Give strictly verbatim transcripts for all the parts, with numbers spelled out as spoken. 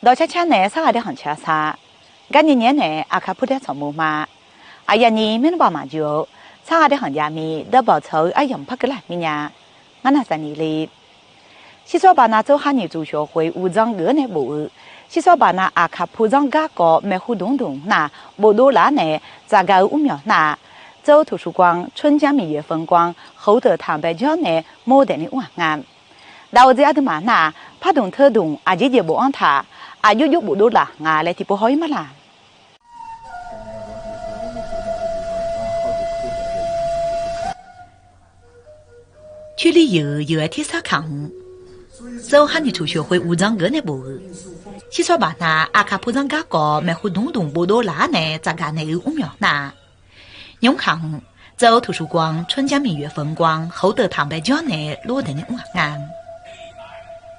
Yawcar car nae sarghaq daer khanq ca sar. Garnyae nyae nae Aqkaq purdaer tsawq mur ma. Aqyawf ni maernmr baq maqjeuq-awr, sarghaq daer khanq jav mir dawrbawq tsawq-eu aryamq par keuvlar mirnya. Ngar navsaq ni le. Shirsawr baqnav tsawr kharniq tsuq shawq khoeq uqdzan geuf-anr nae bof-eu, shirsawr baqnav Aqkaq pur zanr garkawv maeqhu dmr dmq nar, bofdov laf-anr nae tsafgaq-eu mrmyawq nar-aq, 州图书馆 村江民乐分馆 猴头糖白浆 nae mawr daefni mr-aq nga. Dav-eu dzer aqduimaf nar-aq, pardmq teudmq aqjeq jeq bof-anr taq, aqjox jox bofdov laf nga laer tiqpov haw-ir mar laq. 去历有有 aer tersar kaq-anr, 州 kharniq tsuq shawq khoeq uqdzan geuf-anr nae bof-eu, shirsawr baqnav Aqkaq pur zanr garkawv maeqhu dmr dmq bofdov laf-anr nae tsafgaq naeq-eu mrmyawq nar-aq, nymr kaq-anr, 州图书馆 村江民乐分馆 猴头糖白浆 nae lor daefni mr-aq nga.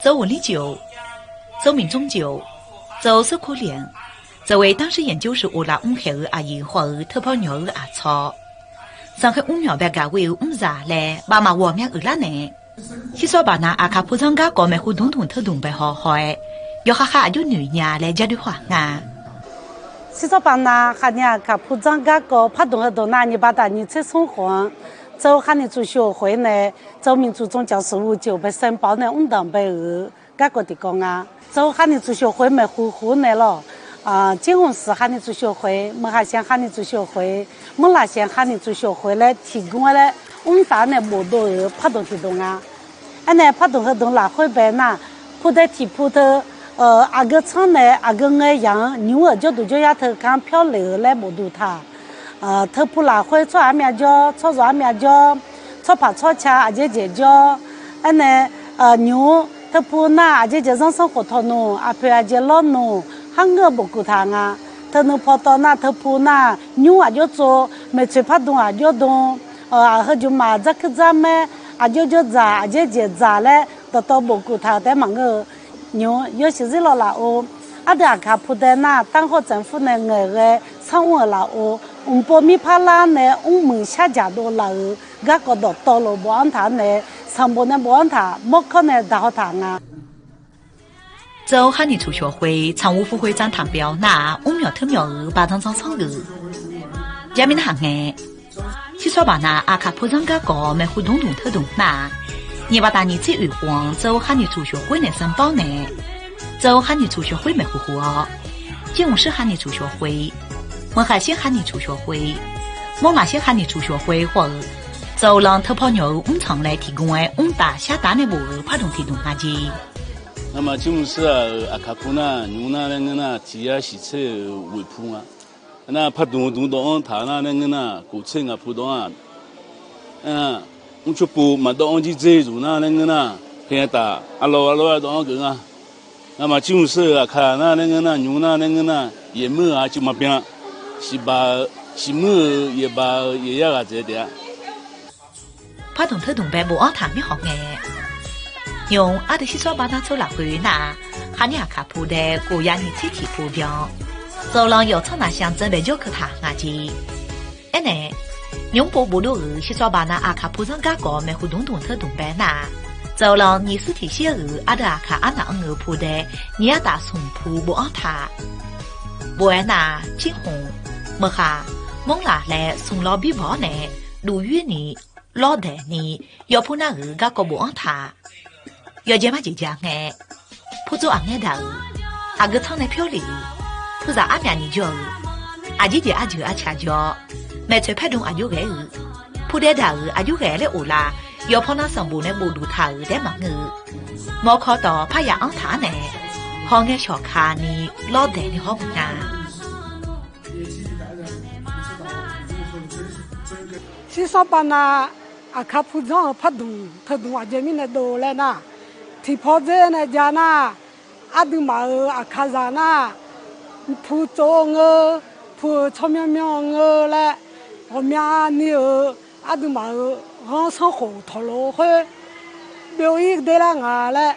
州文旅局、州民政局、州社科联 则为当时研究时 uvlav mr khaeq-eu aqyuif hawr-eu teupaw nyawq-eu aqcawq, sanqkhaer mrmyawq bae gaq ghoe-eu mrzaq laer baqmaq ghawqmya uiqlar nae, shirsawr baqnav Aqkaq pur zanr garkawv maeqhu dmr dmq teudmq bae haw haw-aer, yawkhav khav aqjox noeq nya laer jar doer haw-aq nga. Shirsawr baqnav khaqnyir Aqkaq pur zanr garkawv pardmq heudmq nar, nyiq baq taf nyiq tser smr khof-anr, 州 kharniq tsuq shawq khoeq nae 州民族宗教事务局 bae sanqpaf-awr nae mr danq bae-euq garkawv tiqkawv nga. 州 kharniq tsuq shawq khoeq maeqhu khof nae lawr, 金湖市 kharniq tsuq shawq khoeq, 门海县 kharniq tsuq shawq khoeq, 勐腊县 kharniq tsuq shawq khoeq laer tiqgmr-aer laer mr taf-anr nae bofdov-euq pardmq tiqdmq nga. Aernae pardmq heudmq lafkhoer bae nar, purdaer tiqpur teu, aqgeu tsanr nae aqgeu ngae yaq-anr nymr-euq jawrduq jawryar teu kar-anr pyawr lef-euq laer bofduq taq. Teupu lafkhoer tsawrhaq armyav jawr, tsawrzawq armyav jawr, tsawrpaq tsawrca aqjeq jeq jawr. Aernae nymr teupu nar aqjeq jeq zanrsanrkhof tawqnmq, aqpoeq aqjeq lawrnmq, kharngeur-eu bofkuf taq nga. Teunui pawtawv nar teupu nar nymr aqjox tsov, maeqtsoeq pardm aqjox dm, aq heujeq maf dzarkuir dzarmaer, aqjox jawr dzaq aqjeq jeq dzaq laer dawqtawv bofkuf taq-eu taef-aer maqngeur-eu. Nymr yawshuif zir law laf-or, ardeuv Aqkaq purdaer nar tanrkhawr tsaeqfur nae ngaeqghae sanr mr-euq laf-or, mqpov mirpar lar nae mrmuiq shardzaq dov laf-euq garkawv dawqtawvluf bof-anr taq-anr nae, sanqbof nae bof-anr taq, mawrkawr nae daq haw taq nga. 州 kharniq tsuq shawq khoeq 产物复会站 tanqpyeuf-awr nar-aq, mrmyawq teumyawq-euq baqdzan dzan sanr geuf. Jarmir narhaq ngae, shirsawr baqnav Aqkaq pur zanr garkawv maeqhu dmr dmq teudmq nar-aq, nyiq baq taf nyiq tser oeq khof-anr 州 kharniq tsuq shawq khoeq nae sanqpaf-awr nae, 州 kharniq tsuq shawq khoeq maeqhu khof-awr, 金湖市 kharniq tsuq shawq khoeq, 门海县 kharniq tsuq shawq khoeq, 勐腊县 kharniq tsuq shawq khoeq hawr-eu, 走廊 teupaw nyawq-euq mrtsanq laer tiqgmr-aer mr taf shar taf-anr nae bof-euq pardmq tiqdmq nga jeq. Ngamaf 金湖市-aq-euq Aqkaq pur nar nymr nar laer ngeur nar tiq yar shiq tser-euq ghoeq pur nga. Aernar pardmq dmq dawv-anr taq nar laer ngeur nar kof tser ngaq pur dawv-anr-aq, mrcur pov maqdawv-anr jir dzer zmq nar laer ngeur nar, paeqnya taf arlawr arlawr-aer dawv-anr geuf nga. Ngamaf 金湖市-euq Aqkaq nar laer ngeur nar nymr nar laer ngeur nar yaeqmuir-aq cuiv maqbyan, siqbaq-eu siqmuir-euq yaeqbaq-eu yaeqyar ghaq dzaeq taef-a. Pardmq teudmq bae bofanr taq mir hawq ngae, nymq ardeuv shirsawr baqnav tsawr lafkhoer nar-aq, khaqnyir Aqkaq purdaer kof ya nyiq tser tiq pov byan-awr, 走廊 yawf tsanr naqshaq dzan bae jawr keuv taq nga jeq. Aernae, nymr pov bofdov-euq shirsawr baqnav Aqkaq pur zanr garkawv maeqhu dmr dmq teudmq bae nar-aq, 走廊 nyiq sur tiq shir-euq ardeuv Aqkaq arnaq anr-eu purdaer nyiq yar taf smq pur bofanr taq. Bof-aer nar-aq, 金湖, 门海, 勐腊 laer smq lawr bir bawq-awr nae, duq yoer ni, lawr daeq ni, yawpur nar-euq garkawv bofanr taq. Yawjeq marjeq ja ngae, purdzawr aqngaer daq-euq, aqgeu tsanr nae pyawr lef-euq, purzaq armyaf nyiq jawr-euq, aqjeq jeq arjeuq arcaq jawr, maeqtsoeq paer dm aqjox ghae-euq, purdaer daq-euq aqjox ghae laer of la, yawpaw nar sanqbof nae bofduq taq-euq taef-aer maqngeur-eu, mawrkawr tawq parya anr taq-anr nae, hawngae shawq ka ni, lawr daeq ni hawr maqnya. Shirsawr baqnav Aqkaq pur zanr-euq pardmq teudmq aqjeq mirnae dov laer nar, tiqpaw dzer nae ja nar, aqduimaf-euq Aqkaqzaq nar, pur tsov-eu ngeur, pur-eu tsawrmyanr myanr-eu ngeur laer, ghawqmya ni-euq aqduimaf-euq ghanr sanrkhof tawqlof-eu khoer, byov-ir der lar nga laer,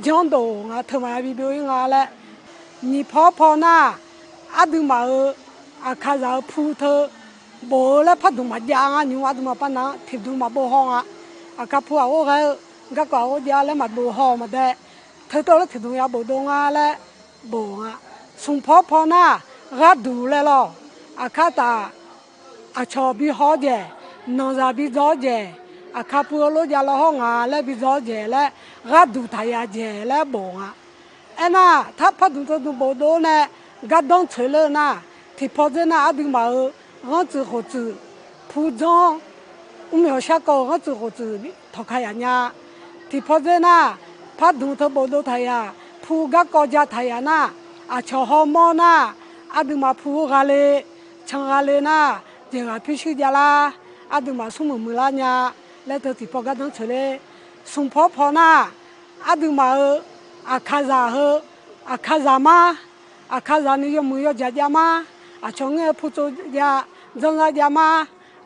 janrdof nga teu maqya bi byov-ir nga laer, nyiq paw paw nar, aqduimaf-euq Aqkaqzaq-euq pur teu bof-eu laer pardmq maqjav nga nymr aqduimaf baqnav-anr tiqdmq maqbov haw nga. Aqkaq pur aqghor ghae-eu garkawv aqghor jav laer maqdov haw maqdae, teutawv laer tiqdmq ya bofdov nga laer, bof nga. Smq paw paw nar, gharduq laer lawr. Aqkar taf, aqcawq bi haw-awr jaeq, nanqzaq bi dzaw-awr jaeq, aqkar pu-eu lof jav law hawr nga laer bi dzaw-awr jaeq laer, gharduq taq ya jaeq laer bof nga. Aernar, tar pardmq teudmq bofdov nae gardanr tsoeq ler-eu nar, tiqpaw dzer nar aqduimaf-euq ghanrtsuif khoftsuif, pu dzanr, mrmyawq sharkawv-euq ghanrtsuif khoftsuif tawqka yaf nya. Tiqpaw dzer nar, pardmq teu bofdov taq yaq, pu garkawv ja taq yaq nar, aqcawq hawmawr nar, aqduimaf pu ghale, can ghale nar, jeqghaq pyurshuir javlar, aqduimaf smrmuiq muiqlar nya laer teu tiqpaw gardanr tsoeq ler. Smq paw paw nar, aqduimaf-euq aqkaqzaq heu, aqkaqzaq mar, aqkaqzaq ni yawmuiq yawjaq jav mar, aqcawq ngaer-eu pu tsov jav, dzanr zar jav mar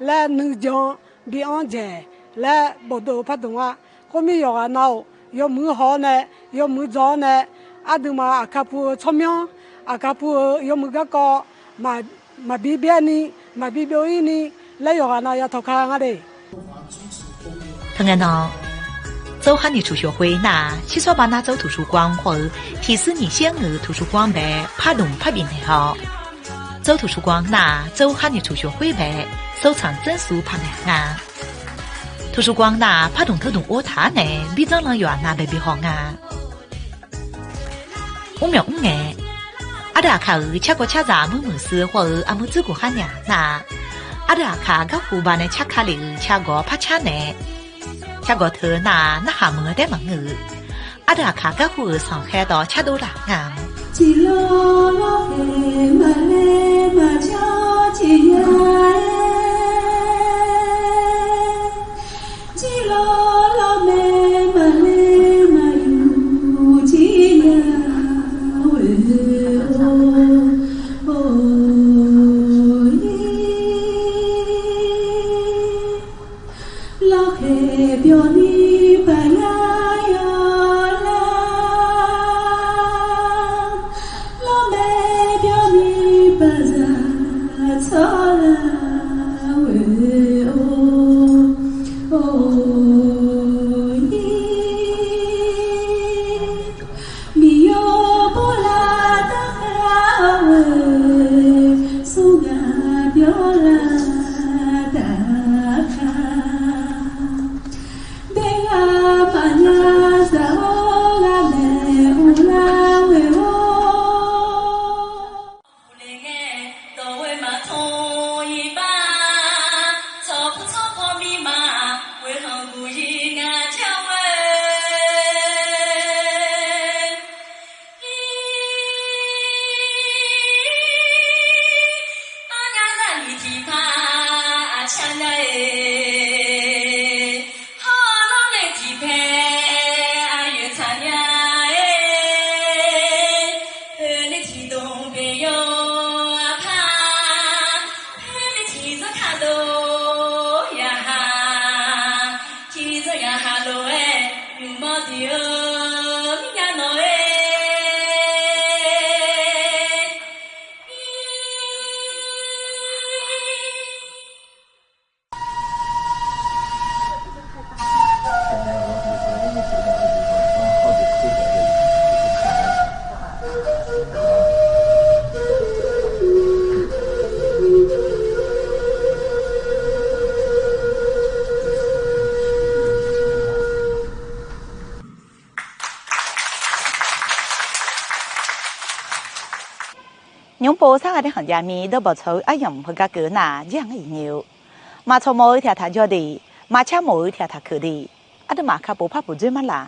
laer nuijan bi anr jaeq laer bofdov-eu pardmq-a. Khoermir yawqghaq nav-euq yawmuiq haw-awr nae, yawmuiq dzaw-awr nae, aqduimaf aqkar pu-eu tsawrmyanr, aqkar pu-eu yawmuiq garkawv, maqbi byaer ni, maqbi byov-ir ni laer yawqghaq nav ya tawqka nga de. Teungae nan, 州哈尼族学会 nar-aq, 七刷八拿州图书馆 hawr-eu tiqsur nyiq sher-anr-euq 图书馆 bae pardmq parbif naeq haw. 州图书馆 nar-aq, 州哈尼族学会 bae 收藏证书 paq naeq nga. 图书馆 nar-aq, pardmq teudmq or taq-ar nae birdzanr lan yawqghaq nav bae bi haw nga. Mrmyawq mr ngae, ardeuv aqkaq-euq cargawv carzaq muir muiqsui hawr-eu armur dzuir guf khar nya nar-aq, ardeuv aqkaq garhu ba nae carka lef-euq cargawv par car nae, cargawv teu nar-aq, narhaq meuq-eu taer maqngeur-eu, ardeuv aqkaq garhu-euq sanqkhaer dawq cardov laf nga. Tiqlawr lawr khaeq maqle maqjawr tiqnya-aer, tiqlawr lawr mae maqle maqyuf tiqnya oe-or. Lawrkhaeq byanni baqya yawlar, lawrmae byanni baqzaq tsawrlar oe-or. Miqyaer bawrlar darkar-awr-eu, smrgaq byawrlar darkar. Baerghaq maqnya zaq-awr ghaqmaeq uvlar oe-or. Uqle ngae dawq ghoe maqtanq iqbax, tsawq pur tsawrkawv mirma, ghoe khanq guq zir ngaq jar ghoe. Arnya zaqmiq tiqpar aqcar nya-eq, hawr-eu lawrnae tiqpae aqyawf tsaqnya-eq. Oeqle tiqdmq beq yaw aqpar, oeqle tiqzanr kaqdov yaqhaq, tiqzanr yaqhaq lof-aer, nymq mawr diq-eu mirnya nawq-aer. Nymr pov sarghaq daer khanq jav mir dawrbawq tsawq-eu aryamq heugar keuv nar-aq, jir-aq ngar iqnyi-eu. Maqtsawq mawf-eu tiq ghaq taq jawr de, maqcar mawf-eu tiq ghaq taq keuq de, aqduimaf kakhof par puq dzoer mar laf.